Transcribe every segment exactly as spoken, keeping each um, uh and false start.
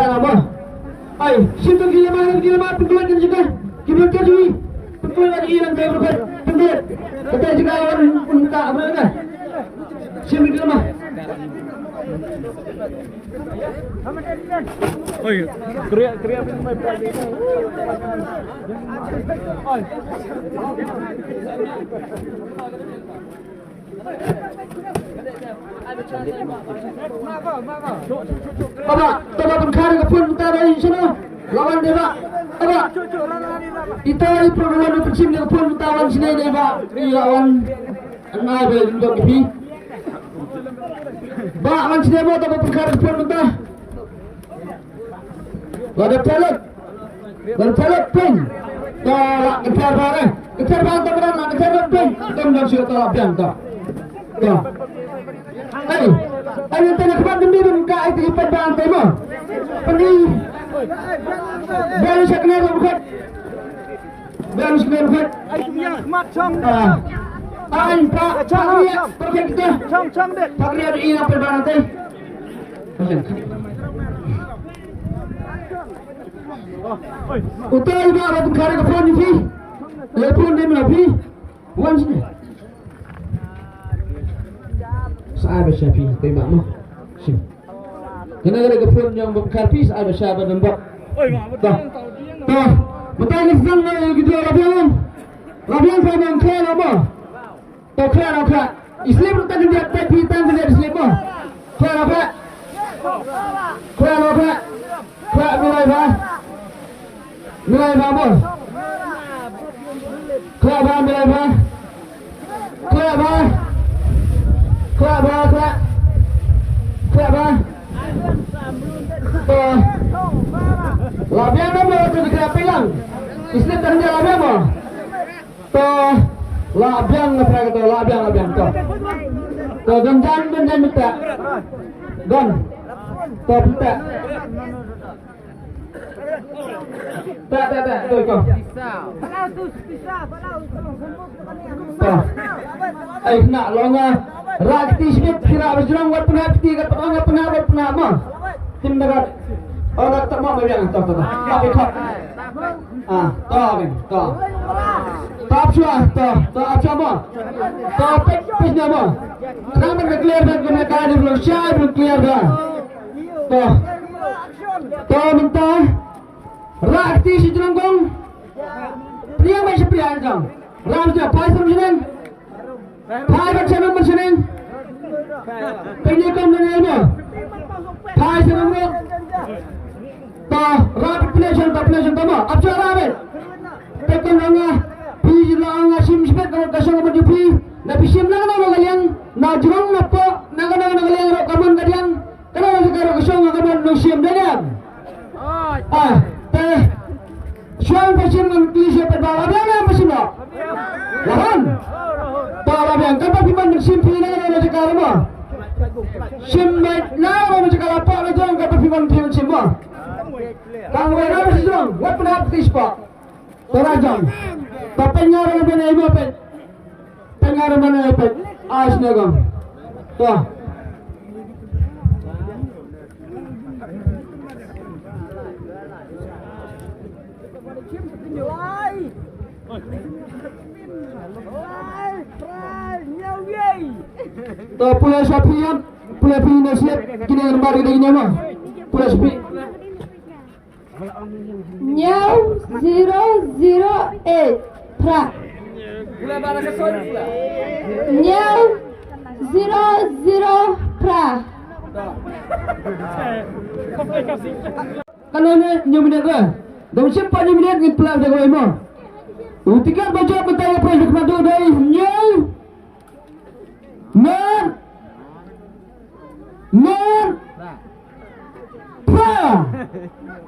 Ai, shim ki lama, ki lama, pynkuloi ki jaka. Ki volunteer jong ngi. Pynkuloi ki lama, pynkuloi. Pynkuloi. Kata jaka wan, un ka, apa na? Shim ki lama. Oi, kriak, kriak, pynkuloi. Aba, to ba pynkhar ka phone mynta ba ïa shano. La wan dei ba. Aba. Ita i program ba pynshim ka phone mynta wan shane dei ba. Ïa la wan. An ai ba ïa dok phi. Ba wan shane mo to ba pynkhar ka phone mynta. Ba da talent. Ba da talent pyn. To la ka ter ba re. Ka ter ba to ba la ka ter pyn. Dam dam shu to la biang to. To. Ai. Ai te na kban dum dum ka ai te pyn ba te mo. Pyn. Ba ni shakne ro khot. Ba ni shakne ro khot. Ai pa. Chang. Chang chang de. Pakria di ina pyn ba te. Utai ba ba pynkhar ka phone phi. Le phone dei ma phi. Wan sini. Sa ai ba sha phi, te ba mo. Sini. Kane ka phone jong ba pynkhar phi sa ai ba sha ba dang ba. To. To. Mynta ngi sdang na ki dua la biang. La biang sa nang khlem mo. To khlem, to khlem. I slip ruh ta khyndiat, peit phi tang khyndiat i slip mo. Khlem, to khlem. Khlem, to khlem. Khlem, milai ba. Milai ba mo. Khlem ba, milai ba. Khlem ba. Khlem ba, khlem. Khlem ba. To. La biang mo, to khlem phi lang. I slip ta khyndiat la biang mo. To, la biang na prak to, la biang, la biang to. To, don jan, don jan mynta. Don. To, mynta. Ta, ta, ta, to, to. To. Ai, na, long, ah. Rak ti shibit, kira bajrong, wat pynah, ti, kat pynah, wat pynah, wat pynah, ma. Tim dagat. Oh, dak tak mau biang, to, to, to. Tapi kok. Ah, to, Vin, to. To ap shuwa, to, to ap shuwa mo. To peit, peit ïa mo. Khnang ban clear ban kena ka dei blong shai ban clear da. To. To mynta. Rak ti shi jrong kong. Priang mai shi priang jong. Ram ja phai sam shneng. Phai ban shanong ban shaneng. Pynïakom na ngai mo. Phai shanong mo. Ta rapid play shan ta play shan ta mo. Ap sha rapid. Pynïakom na nga. Phi la nga shim shipet ka ka shong mo ju phi. Na phi shim na nga na ka liang. Na jrong na po. Na ka na ka liang ro ka mon ka diang. Ka na ka ka shong ka mon no shim da diang. Ah, te. Shuwa ba shim ngan kylli shuwa pat ba la biang ne ba shim noh? La hon. Ba la biang, katba phi mon shim phi na ka jaka mo. Shim na ka jaka la pok la jong katba phi mon phi shim mo. Kang wei na ba shim, wat pynhap phi spot. To la jong. To pynñiar la biang ne mo pyn. Tengah mana epek. Ais negong. Tuh. Tuh, pule sapian, pule pina siap, kini yang baru dagingnya mah. Pule sapi. Hynñiew zero zero eight phra. Hynñiew zero zero phra. Kane ne hynñiew minit re. Dang shim pat hynñiew minit ngin pynlait da kawei mo. U tiket ba jop mynta ïa prize ba khmat dei hynñiew. Nod. Nod. Phra.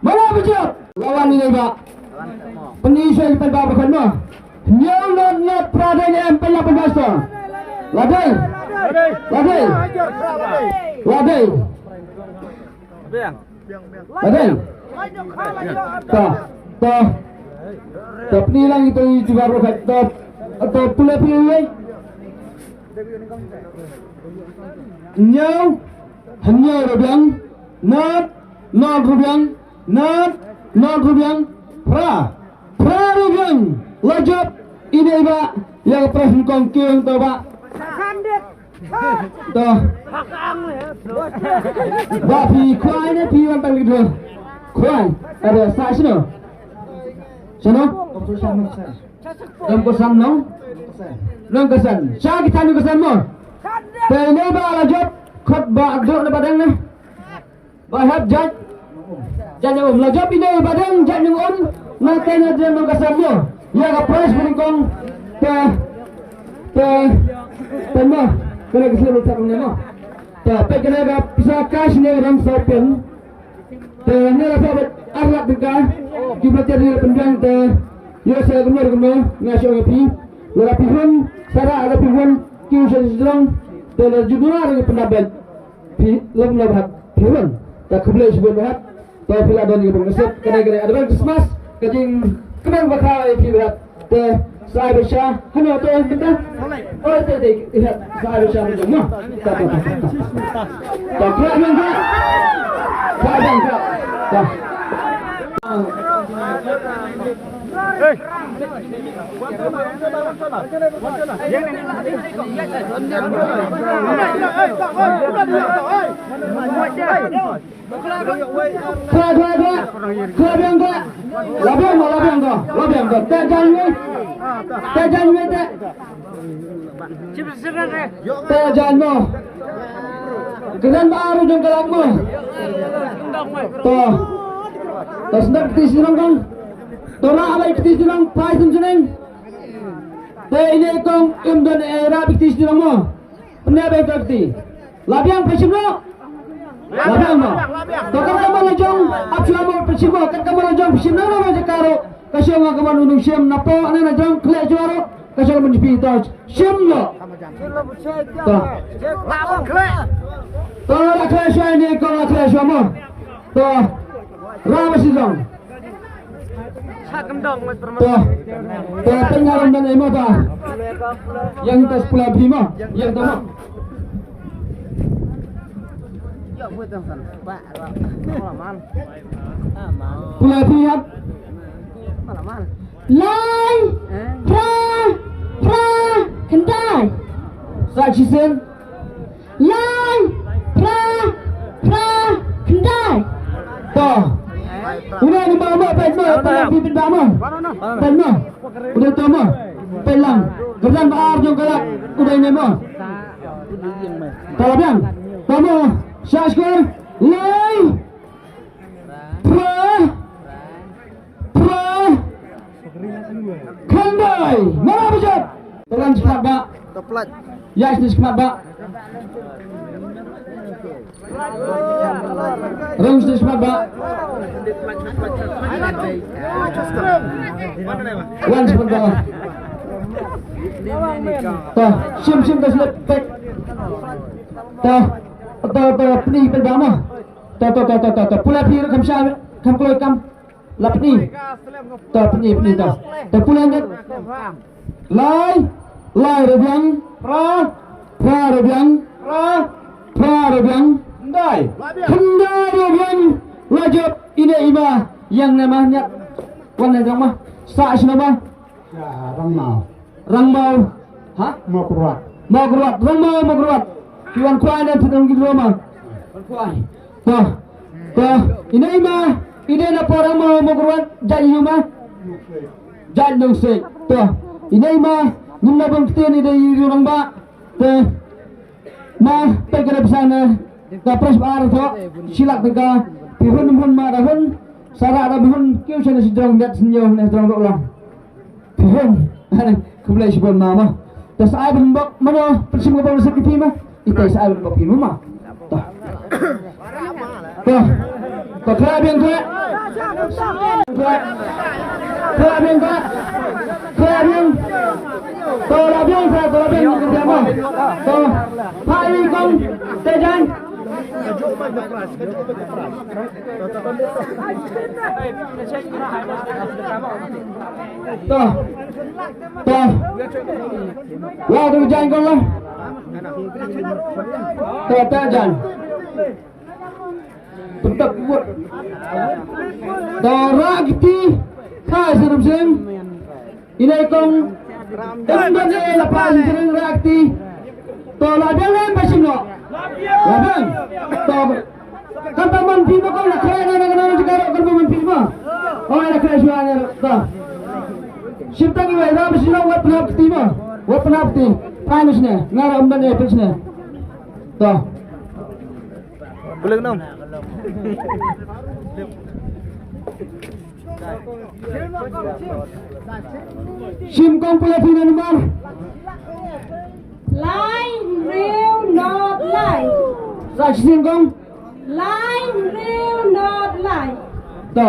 Mala bajop. Lawan ni ba. Pynïasoh ïa pynbha ba khun mo. Hynñiew nod nod phra dei ne em pynlap pynbha stor. La dei. La dei. La dei. Ade. Ta. Ta. Ta pni lang ito i jibar ro khat ta. Ta pule pule. Hynñiew. Hynñiew ro biang. Nod. Nod ruh biang, nod, nod ruh biang, phra, phra ruh biang, la jop, ine i bah, ïa ka prize nyngkong kiew hangto bah. To. Bah phi khwai ne phi wan tang ki dua. Khwai, ada sa shano? Shano? Nongkosan nong? Nongkosan. Sha kita nongkosan mo. Te ine bah la jop, khot bah duk ne bah dang ne. Bah hap jait. Jait nyngkong um. La jop ine bah dang jait nyngkong um. Na te na jait nyngkong ka sam mo. Ïa ka prize ba nyngkong. Te, te, te mo. Kane ka slip ba tang ne mo. Te, te kane ka pisa cash ne ka dang saw pin. Te ne la saw bet ar lak tyngka. Ki ba te ne pynbiang te. Ïa sa kumno kumno nga shu ong ïa phi. Lada phi hun, sara lada phi hun, kiew sha sdrong. Te la jubra lagi pyndap bet. Phi long la bha phi hun. Ta khublei shibun bha. Ta phi la don ïa ka bynta sep kane kane advance Christmas ka jingkmen bakha ïa phi bha. Te sa ai ba sha hano to mynta. Oi te te ïa sa ai ba sha mynta ma. Ta ta ta ta. Ta kra mynta. Sa ai ba ta. Ta. Khra, khra, khra. Khra biang khra. La biang ko, la biang ko, la biang ko. Te jan wei. Te jan wei te. Te jan mo. Kren ba aru jong ka lak mo. To. To sendar kti sinong kong. To la alai kti sinong pai sin sineng. Te ine kong im don era kti sinong mo. Pynïap ïa ka kti. La biang phi shim noh. La biang noh. To kat ka mon la jong ap shu amo phi shim noh. Kat ka mon la jong phi shim noh noh jaka ruh. Ka shong ka mon u nong shim na poh ne na jong khleh jua ruh. Ka shong mon phi to shim noh. To. To la khleh shwa ine kong la khleh shwa mo. To. Ra ba shi jong. To, to, pyngaram ban ai mo ta. Ïa ta pula phi mo, ïa ta mo. Pula phi ïa. Lai, phra, phra, khyndai. Sa shisien. Lai, phra, phra, khyndai. To. Une ni ba mo, peit mo, peit mo, peit mo. Peit mo. Une to mo. Peit lang. Kyrdan ba ar jong ka lak. Une ne mo. To la biang. To mo. Sha skur. Lai. Phra. Phra. Khyndai. Mala bajat. Wan sha khmat ba. Ïa sha khmat ba. Rung sha khmat ba. Wan sha khmat ba. To, shim shim to slip pek. To, to, to, pni pek ba ma. To, to, to, to, to, to. Pula phi kam sha, kam kloi kam. La pni. To pni, pni to. To pula ngat. Lai, lai ruh biang, phra, phra ruh biang, phra, phra ruh biang, khyndai. Khyndai ruh biang, la jop, ine i ma, ïeng ne ma, ñiat. Wan ne jong ma, sa shano ma. Rangmaw. Rangmaw. Ha? Mawkyrwat. Mawkyrwat. Rangmaw Mawkyrwat. Ki wan kwai ne phi dang ki roma. Wan kwai. To. To. Ine i ma. Ine na por Rangmaw Mawkyrwat. Jait ïa ma. Jait Nongsiej. To. Ine i ma. Ngim na bang ktien ine i rangba. Te ma peit ka dei pisa ne ka pres ba ar to shilak te ka phi hun hun ma da hun sara da hun kiew shane sdrong miat snyo ne sdrong dok long. Phi hun. Khublei shibun ma ma. Te sa ai ban bok mano pynshim ka bok sik phi ma. Ita sa ai ban bok phi ma. To. To. To khra biang khra. Khra biang khra. Khra biang. To la biang khra, to la biang khra ma. To. Phai kong te jan. To. To. La tu jan kong la. To ta jan. Pyntok ki vote. To rah kti. Phai sha Rumsning. Ine i kong. Em ban e la phai sha Rumsning, rah kti. To la biang em ba shim noh. La biang. To. Kan ba man phi ba kong, la khleh na na na jaka, kan ba man phi ba. Oh, la khleh shuwa ne. To. Shim tang iwei, rah ba shim noh, wat pynhap kti ba. Wat pynhap kti. Phai na shane. Nga ruh em ban e phi shane. To. Boleh kenal. Shim kong pule phi na number. Lai hynriew nod lai. Sa shim kong. Lai hynriew nod lai. To.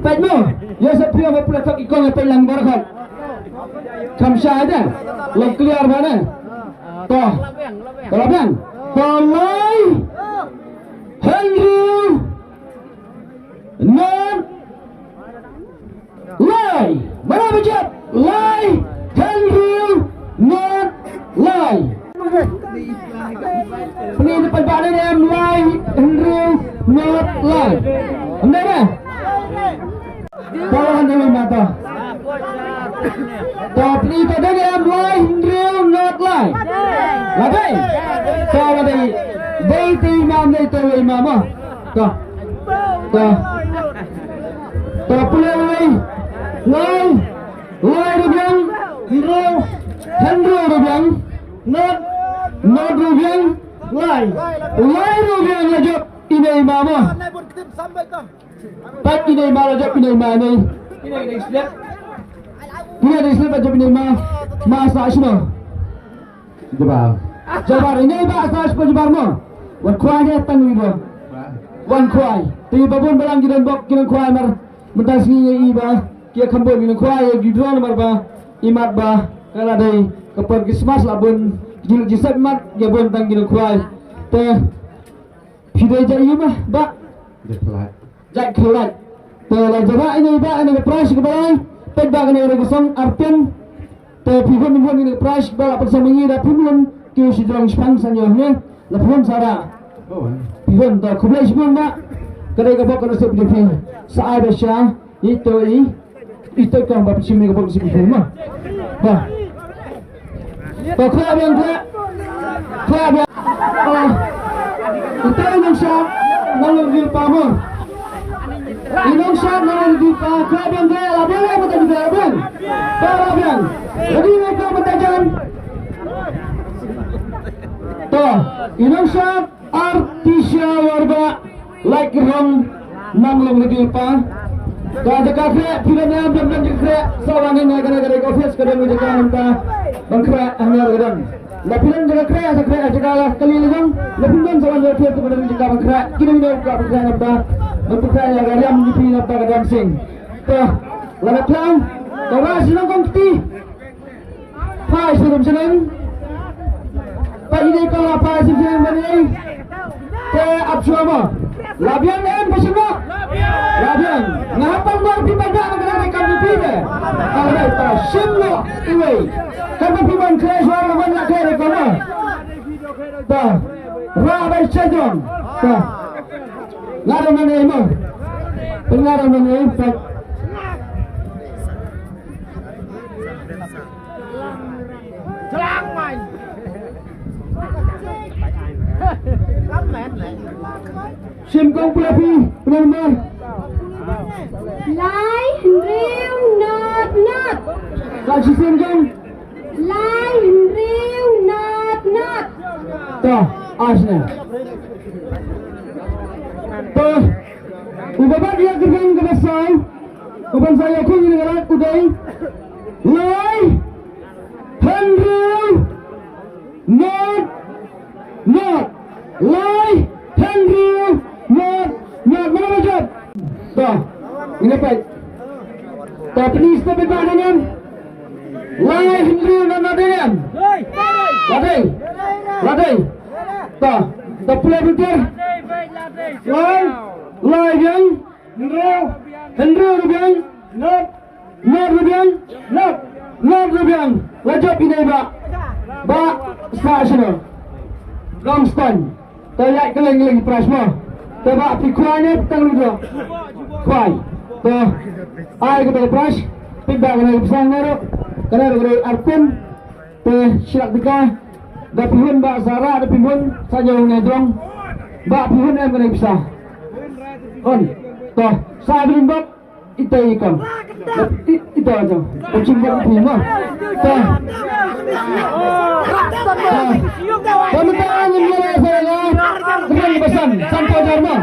Peit mo, ïa sa phi ba pule thok i kong peit lang bar khot. Kham sha ïa da. Long clear ba ne. To. To la biang. To lai hynriew nod lai. Mana ba jop? Lai hynriew nod lai. Pynïaid pat ba ne em, lai hynriew nod lai. Em dei ne? Pawan dei ma to. To pynïaid pat dei ne em, lai hynriew nod lai. La dei. To la dei. Dei te i mam dei te i mam mo. To. To. To pule lai. Lai. Lai ruh biang. Hynriew. Hynriew ruh biang. Nod. Nod ruh biang. Lai. Lai ruh biang la jop ine i mam mo. Pat ine i mam la jop ine i mam ine. Ine ine slip. Ine ine slip la jop ine i mam. Ma sa shino. Jabar. Jabar, ine i ba sa shpa jabar mo. Wan khwai ne tang ni mo. Wan khwai. Te ba bun balang ki don bok ki nang khwai mar. Mynta sngi ïa i ba ki kham bun ki nang khwai ïa ki drone mar ba. I mat ba. Ka la dei ka por Christmas la bun. Ki lut ki sep mat ïa bun tang ki nang khwai. Te phi dei jait ïa ma ba. Jait khlait. Jait khlait. Te la jaba ine ba ine ka prize ka ba lai. Peit ba kane ka song arpin. Te phi hun hun ine ka prize ba la pynsan ngi da phi hun. Ki u shi jrong shipang san ïoh ne. La phi hun sara. Phi hun ta khublei shibun ba. Ka dei ka bok ka nasib jong phi. Sa ai ba sha. Ito i. Ito i kong ba phi shim ine ka bok ka nasib jong phi ma. Ba. Ba khwa biang khwa. Khwa biang. Ah. Ito i nongshad nang long dil pa mo. I nongshad nang long dil pa khwa biang khwa la biang la biang la biang. Ba la biang. Ready ne ko mata jan. To, i nongshad Artisha Warba, Laitrong, nang long ready pa. Ka jaka khreh, phi don em, don jaka khreh, sa wan ïa kane ka office ka don jaka mynta. Ban khreh hangne ka don. La phi don jaka khreh, sa khreh jaka la kali la jong. La phi don sa wan ïa office ka don jaka ban khreh. Kine kine ka ban khreh mynta. Ban khreh ïa ka riam jong phi mynta ka dancing. Te la na klang. Te la shnong kong kti. Phai sha Rumshnong. Peit ine i kong la phai sha Rumshnong ba ine. Te ap shuwa mo. La biang em ba shim noh? La biang. Nga hap ban ong phi ba nga nga nga kam phi te. Alright, ta shim noh iwei. Kan ba phi ban khleh shuwa nga ban la khleh ïa i kong mo. Ta. Ra ba sha jong. Ta. Nga da mane mo. Nga da mane. Shim kong pula phi, pula ma. Lai hynriew nod nod. Ka shi shim kong. Lai hynriew nod nod. To, asne. To, u ba bat ïa ka rang ka ba sai. Ka ban sa ïa khun ïa ka lat u dei. Lai hynriew nod nod. Lai hynriew nod nod. Mana ba jop? To, ine peit. To, pynistep ïa ka ngan. Lai hynriew nod nod ïa ngan. La dei. La dei. To, to pule pyntir. Lai, lai biang. Hynriew, hynriew ruh biang, nod, nod ruh biang, nod, nod ruh biang. La jop ine i bah. Bah, sa shano. Long Stan. To ïa ka leng leng prize mo. To ba phi khwai ne tang lu do. Khwai. To ai ka prize. Phi ba ka prize na ro. Ka ro ka arpin. Te shilak dika. Da phi hun ba Zara da phi hun sa jong ne dong. Ba phi hun em ka pisa. On. To sa bilin bok. Ita ikam. Ita aja. Kucing berhenti mah. Dah. Dah. Kami tak angin mana saya. Kembali pesan. Santo Dharma.